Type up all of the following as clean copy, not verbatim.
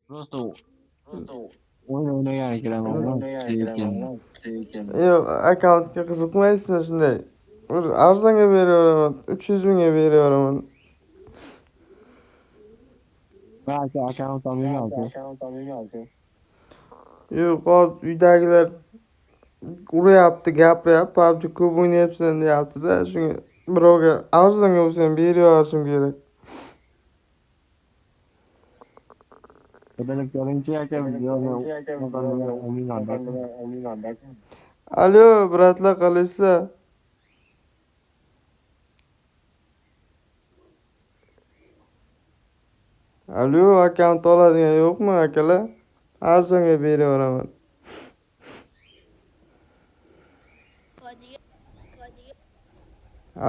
Просто o'yin o'ynagani kiraman. Sekin. Yo'q, akkauntga qiziqmaysizmi shunday? Bir arzonga beraveraman, 300 mingga beraveraman. Ben aka akkaunt olmayman aka. Yo'q, hozir uydagilar uryapti, gapiryapti, PUBG ko'p o'ynayapsan deyapti-da, shunga birovga arzonga bo'lsa ham berib yuborishim kerak. Qidirib ko'ringchi aka, olmayman. Alo, bratlar, qalaysizlar? Alo, akkaunt oladigan yo'qmi akalar? Arzonga beraveraman.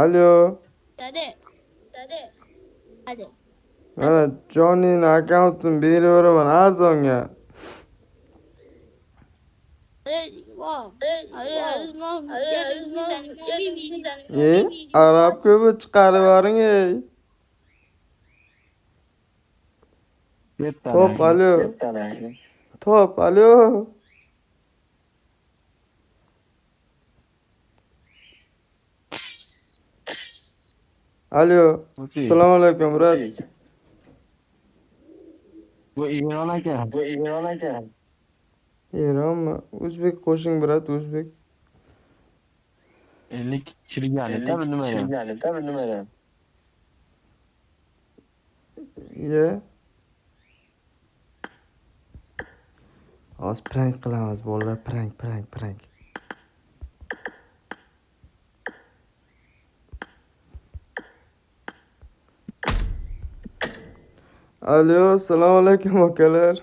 Alo. Mana Johnny'ni akkauntini beraveraman arzonga. Arab ko'pi chiqarib yuboring ey. Top, alo. Top, alo. Alo. Assalomu alaykum, brat. Bu Eron aka. Bu Eron aka. Eronmi? O'zbek qo'shing, brat, o'zbek. 50 chirgani, tabi nima? Chirgani, tabi nima? Ye. Hozir prank qilamiz, bolalar, prank, prank, prank. Alo, assalomu alaykum akalar.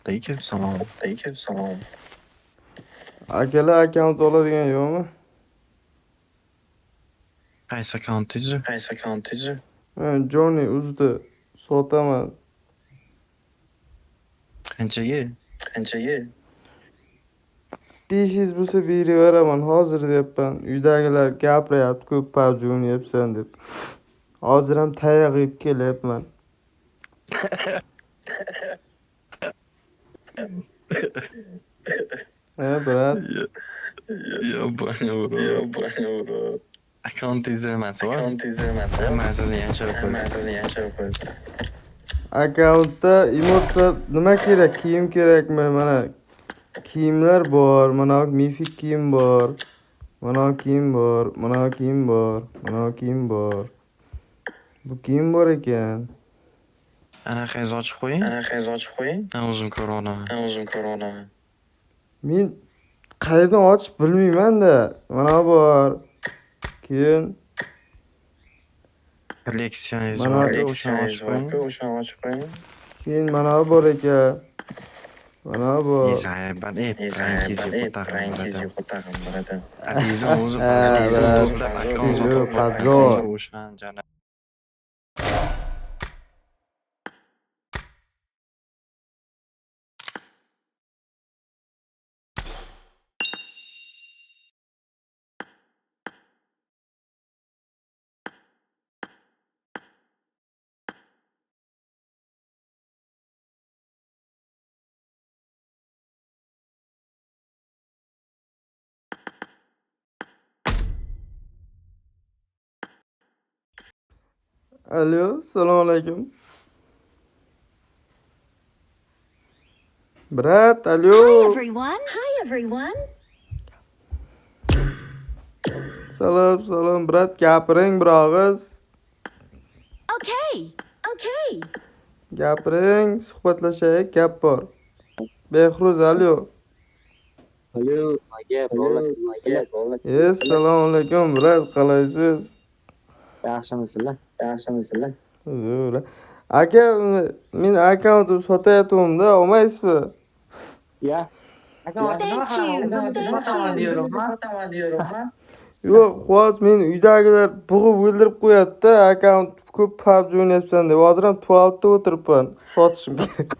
Alaykum salom. Alaykum salom. Akalar, akkaunt oladigan yo'qmi? Qaysi akkauntingiz? Qaysi akkauntingiz? Johnny uzdi sotaman. Qanchaga? Qanchaga? 500 bo'lsa beraveraman hozir deyapman. Uydagilar gapiryapti, ko'p PUBG o'ynayapsan deb. Hozir ham tayoq yeb kelyapman. Brat. Yo, bro. Yo, bro. Akkauntingiz nimasi bor? Akkauntingiz nimasi bor? Hammasini yashirib qo'ydim. Hammasini yashirib qo'ydim. Akkauntda emotsiya nima kerak? Kiyim kerakmi? Mana kiyimlar bor, mana mifik kiyim bor. Mana kiyim bor, mana kiyim bor, mana kiyim bor. Bu kiyim bor ekan. Anaqangizni ochib qo'ying. Anaqangizni ochib qo'ying. Men o'zim ko'ra olaman. Men o'zim ko'ra olaman. Men qayerdan ochib bilmayman-da. Mana bor. Keyin kolleksiyangiz bor, o'shani ochib qo'ying. O'shani ochib qo'ying. Keyin mana bor ekan. Mana bor. Alo, assalomu alaykum. Brat, alo. Hi everyone. Hi everyone. Salom, salom, brat, gapiring bir og'iz. Okay. Okay. Gapiring, suhbatlashaylik, gap bor. Behruz, alo. Alo, aka, bolalar. Assalomu alaykum, brat, qalaysiz? Yaxshimisizlar? Yaxshimisizlar? Zo'r. Aka, men akkauntimni sotayaptim-da, olmaysizmi? Ya. Thank you. Thank you. Yo'q, hozir meni uydagilar bug'ib o'ldirib qo'yadi-da, akkaunt ko'p PUBG o'ynayapsan deb. Hozir ham tualetda o'tiribman, sotishim kerak.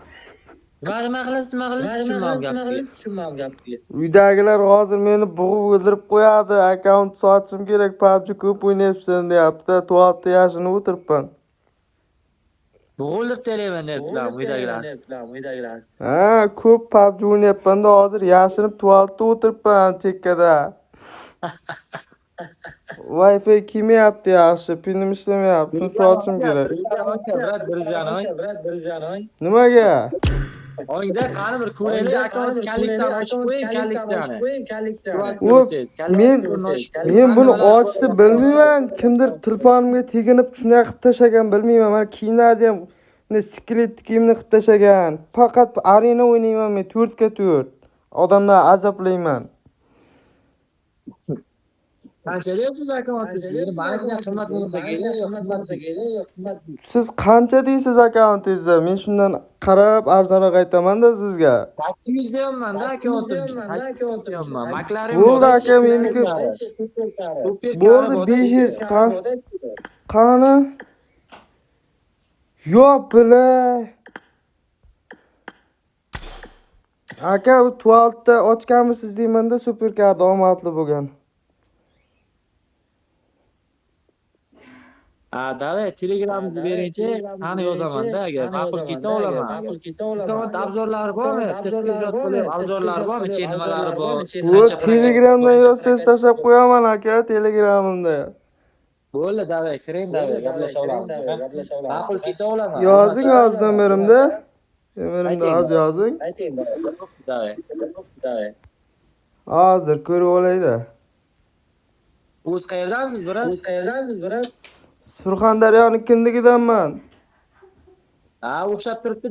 Nima qilasiz, nima qilasiz? Tushunmam gapni. Uydagilar hozir meni bug'ib o'ldirib qo'yadi, akkaunt sotishim kerak, PUBG ko'p o'ynayapsan deyapti-da, tualetda yashinib o'tiribman. Bo'g'ilib telayman debdilar uydagilar. Ha, ko'p PUBG o'ynayapman-da hozir yashinib tualetda o'tiribman chekkada. Wi-Fi kelmayapti yaxshi, pinim ishlamayapti. Shuni sotishim kerak. Brat, bir. Nimaga? Oyda qani bir ko'raylik, akkaunt kallikdan ochib qo'ying, kallikdan. U men buni ochishni bilmayman. Kimdir telefonimga teginib shunday qilib tashlagan, bilmayman. Mana kiyimlarni ham bunday skelet kiyimni qilib tashlagan. Faqat arena o'ynayman men 4ga 4. Odamlar azoblayman. Qancha deyapsiz akkauntingizni? Manikidan qimmat bo'lmasa kerak, qimmat bo'lmasa kerak. Siz qancha deysiz akkauntingizda? Men shundan qarab arzonroq aytaman-da sizga. 800 deyapman-da akkauntim. Deyapman. McLaren Bo'ldi aka, meniki bo'ldi 500 qani? Yo'q, bila. Aka, u tualetda ochganmisiz deyman-da, superkarda omadli bo'lgan. Ha, davay, Telegramni beringchi, qani yozaman-da, agar ma'qul kelsa olaman. Akkaunt obzorlari bormi? Screenshot qilib, obzorlari bormi? Ichi nimalari bor? Bu Telegramdan yozsangiz tashlab qo'yaman aka, Telegramimda. Bo'ldi, davay, kiring, davay, gaplasha olamiz. Ma'qul kelsa olaman. Yozing hozir nomerimda. Nomerimda hozir yozing. Davay. Hozir ko'rib olayda. O'z qayerdansiz, brat? Surxondaryoni kindigidanman. Ha, o'xshab turibdi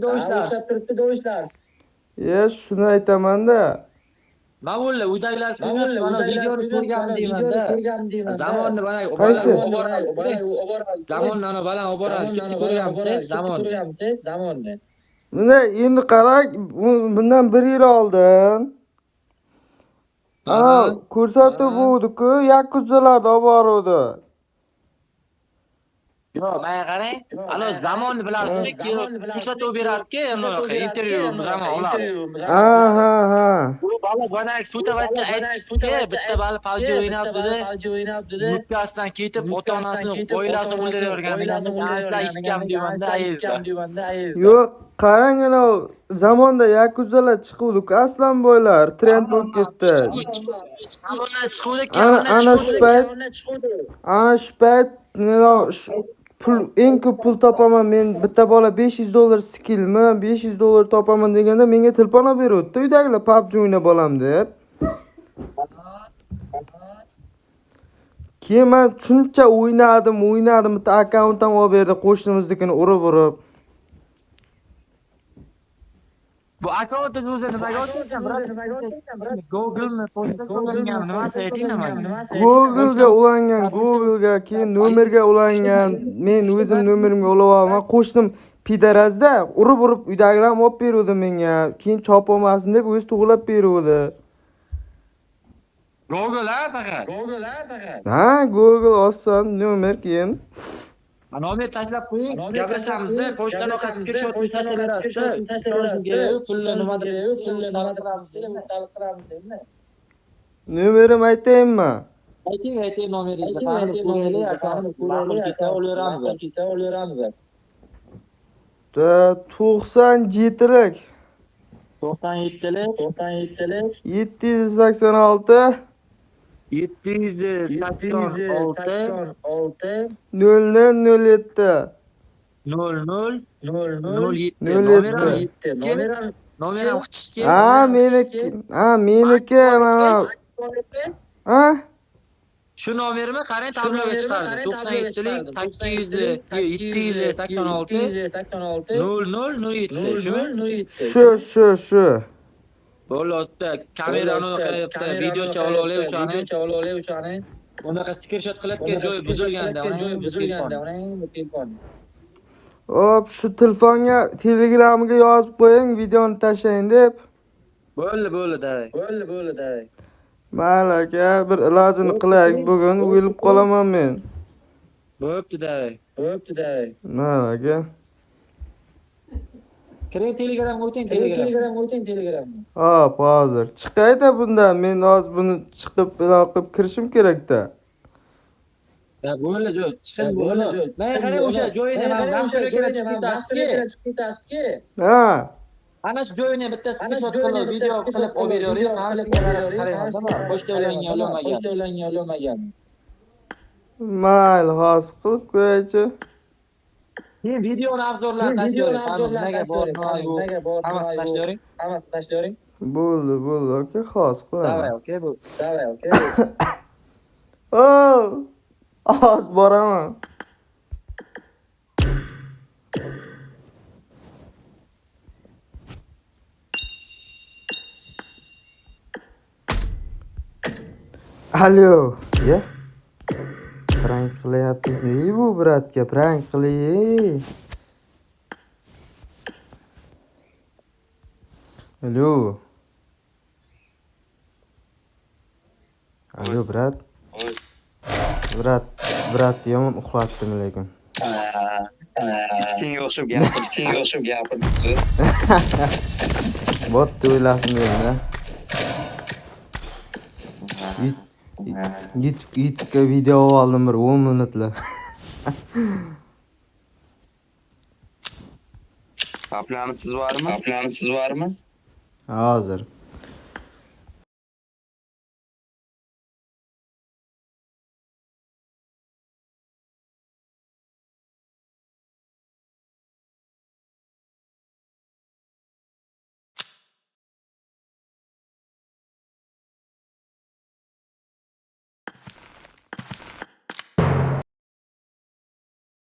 dovushlar. Ye, shuni aytaman-da. Men o'lla uydagilar mana videoni ko'rganim deyman-da. Zamonni mana Qaysi? Zamonni ana baland olib boradi. Kimni ko'rganmisiz? Zamonni. Bunda endi qarang, bundan 1 yil oldin. Ana ko'rsatuv bo'ldi-ku, yakuzalarda olib boruvdi. Yo'q, menga qarang. Ana zamonni bilasizmi? Ko'rsatuv beradi-ki, intervyu zamon oladi. Ha, ha, ha. Bu bola bana sutavatcha aytdi, bitta bola PUBG o'ynab dedi. Mukkasidan ketib, ota-onasini, oilasini o'ldiravergan. Asla eshitgam deyman-da, Yo'q, qarang ana zamonda yakuzalar chiquvdi-ku, aslan boylar trend bo'lib ketdi. Zamondan chiquvdi, Ana shu payt, ana shu payt pul eng ko'p pul topaman men, bitta bola $500 skillmi, $500 topaman deganda menga telefon olib beruvdi uydagilar PUBG o'ynab bolam deb. Keyin men shuncha o'ynadim, bitta akkaunt ham olib berdi, qo'shnimiznikini urib-urib. Bu akkauntni o'zi nimaga ochgan, brat? Google'ni pochta ulangan, nimasi ayting menga? Google'ga ulangan, Google'ga, keyin nomerga ulangan. Men o'zim nomerimga ulab olman. Qo'shnim pidarazda urib-urib uydagilar ham olib beruvdi menga. Keyin chop olmasin deb o'zi to'g'rilab beruvdi. Google ha faqat. Ha, Google oson nomer keyin. Nomer tashlab qo'ying, gaplashamiz-da, pochta aloqasi screenshotni tashlab berasiz. Pulni nimadir, pulni qilamiz. Nomerim aytayinmi? Ayting, ayting nomeringizni. Qani ko'raylik, akamiz ma'qul kelsa olaveramiz. 97lik. 97lik, 786 786 00 07. 00 07. 07. Nomerim qichki. Ha, meniki, ha, meniki mana. Ha? Shu nomerimi qarang, tabloga chiqardim. 97lik 800 786 00 07. Shumi? Shu, shu, shu. Bo'ldi, usta, kamerani unaqa videocha olib olay o'shani. Unaqa screenshot qilayotgan joyi buzilganda, telefon. Hop, shu telefonga Telegramga yozib qo'ying, videoni tashlang deb. Bo'ldi, bo'ldi, davay. Mayli aka, bir ilojini qilaylik bugun, o'lib qolaman men. Bo'pti, davay. Mayli aka. Kiring Telegramga o'ting, Telegram. Hop, hozir. Chiqayda bundan. Men hozir buni chiqib, iloq qilib kirishim kerak-da. Ya bo'ldi, joy chiqing bo'ldi. Men qarang o'sha joyini mana nastroykaga chiqib ketasiz-ki. Ha. Ana shu joyini bitta screenshot qilib, video qilib olib beravering, ana shunga qarayman, pochta ulangan, ulanmagan. Pochta ulangan, ulanmagan. Mayli, hozir qilib ko'raychi. Keyin videoni obzorlarni tashlayvering, nimaga bor, nima yo'q. Nimaga bor, hammasini tashlayvering. Hammasini tashlayvering. Bo'ldi, bo'ldi, aka, hozir qilaman. Давай, okey bu. Давай, okey. Oh! Hozir boraman. Alo, ya. Prank qilyapmiz. Ne bu bratga prank qilay? Alo. Alo, brat. Brat, brat yomon uxlatdim lekin. Kimga o'xshab gapirdi, kimga o'xshab gapirdi. Bot o'ylasin dedim-da. YouTube'ga video oldim bir 10 minutla. Paplanisiz bormi? Paplanisiz bormi? Hozir.